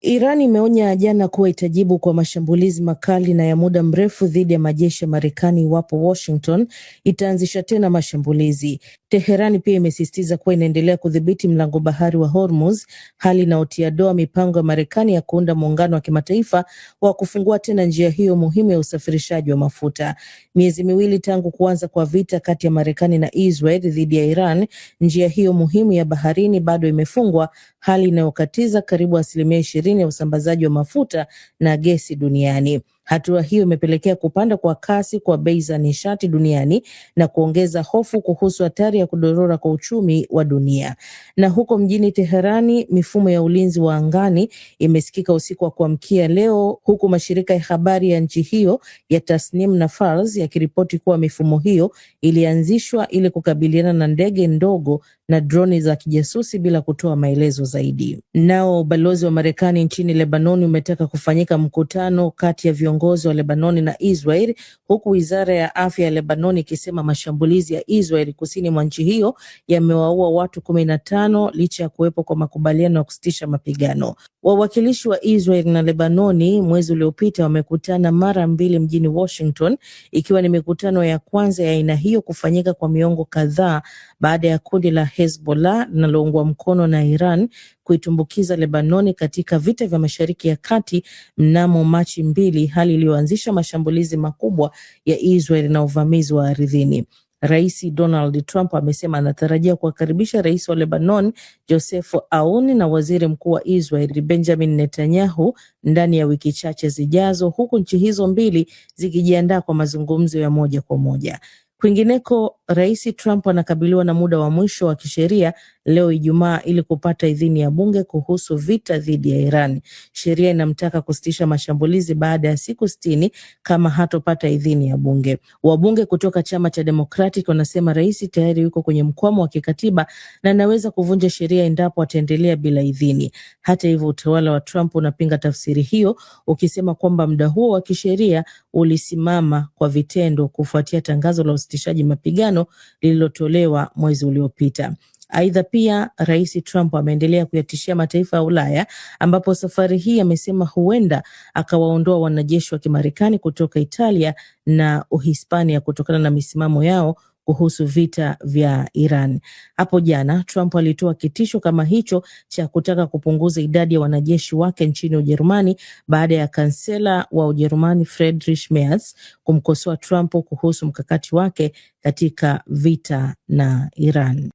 Iran imeonya jana kuwa itajibu kwa mashambulizi makali na ya muda mrefu dhidi ya majeshi ya Marekani iwapo Washington itaanzisha tena mashambulizi. Teherani pia imesisitiza kuwa inaendelea kudhibiti mlango bahari wa Hormuz, hali inayotia doa mipango ya Marekani ya kuunda muungano wa kimataifa wa kufungua tena njia hiyo muhimu ya usafirishaji wa mafuta. Miezi 2 tangu kuanza kwa vita kati ya Marekani na Israel dhidi ya Iran, njia hiyo muhimu ya baharini bado imefungwa, hali inayokatiza karibu 20% ya usambazaji wa mafuta na gesi duniani. Hatua hiyo imepelekea kupanda kwa kasi kwa bei za nishati duniani na kuongeza hofu kuhusu hatari ya kudorora kwa uchumi wa dunia. Na huko mjini Teherani, mifumo ya ulinzi wa angani imesikika usiku wa kuamkia leo, huku mashirika ya habari ya nchi hiyo ya Tasnim na Fars yakiripoti kuwa mifumo hiyo ilianzishwa ili kukabiliana na ndege ndogo na droni za kijasusi bila kutoa maelezo zaidi. Nao ubalozi wa Marekani nchini Lebanoni umetaka kufanyika mkutano kati ya viongozi wa Lebanoni na Israel, huku wizara ya afya ya Lebanoni ikisema mashambulizi ya Israel kusini mwa nchi hiyo yamewaua watu 15 licha ya kuwepo kwa makubaliano ya kusitisha mapigano. Wawakilishi wa Israel na Lebanoni mwezi uliopita wamekutana mara mbili mjini Washington, ikiwa ni mikutano ya kwanza ya aina hiyo kufanyika kwa miongo kadhaa baada ya kundi la Hezbollah linaloungwa mkono na Iran kuitumbukiza Lebanoni katika vita vya Mashariki ya Kati mnamo Machi 2, hali iliyoanzisha mashambulizi makubwa ya Israel na uvamizi wa ardhini. Rais Donald Trump amesema anatarajia kuwakaribisha rais wa Lebanon Joseph Aoun na waziri mkuu wa Israel Benjamin Netanyahu ndani ya wiki chache zijazo, huku nchi hizo mbili zikijiandaa kwa mazungumzo ya moja kwa moja. Kwingineko, Rais Trump anakabiliwa na muda wa mwisho wa kisheria leo Ijumaa ili kupata idhini ya bunge kuhusu vita dhidi ya Iran. Sheria inamtaka kusitisha mashambulizi baada ya siku 60 kama hatopata idhini ya bunge. Wabunge kutoka chama cha Democratic wanasema rais tayari yuko kwenye mkwamo wa kikatiba na anaweza kuvunja sheria endapo ataendelea bila idhini. Hata hivyo, utawala wa Trump unapinga tafsiri hiyo ukisema kwamba muda huo wa kisheria ulisimama kwa vitendo kufuatia tangazo la usitishaji mapigano lililotolewa mwezi uliopita. Aidha, pia Rais Trump ameendelea kuyatishia mataifa ya Ulaya, ambapo safari hii amesema huenda akawaondoa wanajeshi wa Kimarekani kutoka Italia na Uhispania kutokana na misimamo yao kuhusu vita vya Iran. Hapo jana Trump alitoa kitisho kama hicho cha kutaka kupunguza idadi ya wanajeshi wake nchini Ujerumani baada ya kansela wa Ujerumani Friedrich Merz kumkosoa Trump kuhusu mkakati wake katika vita na Iran.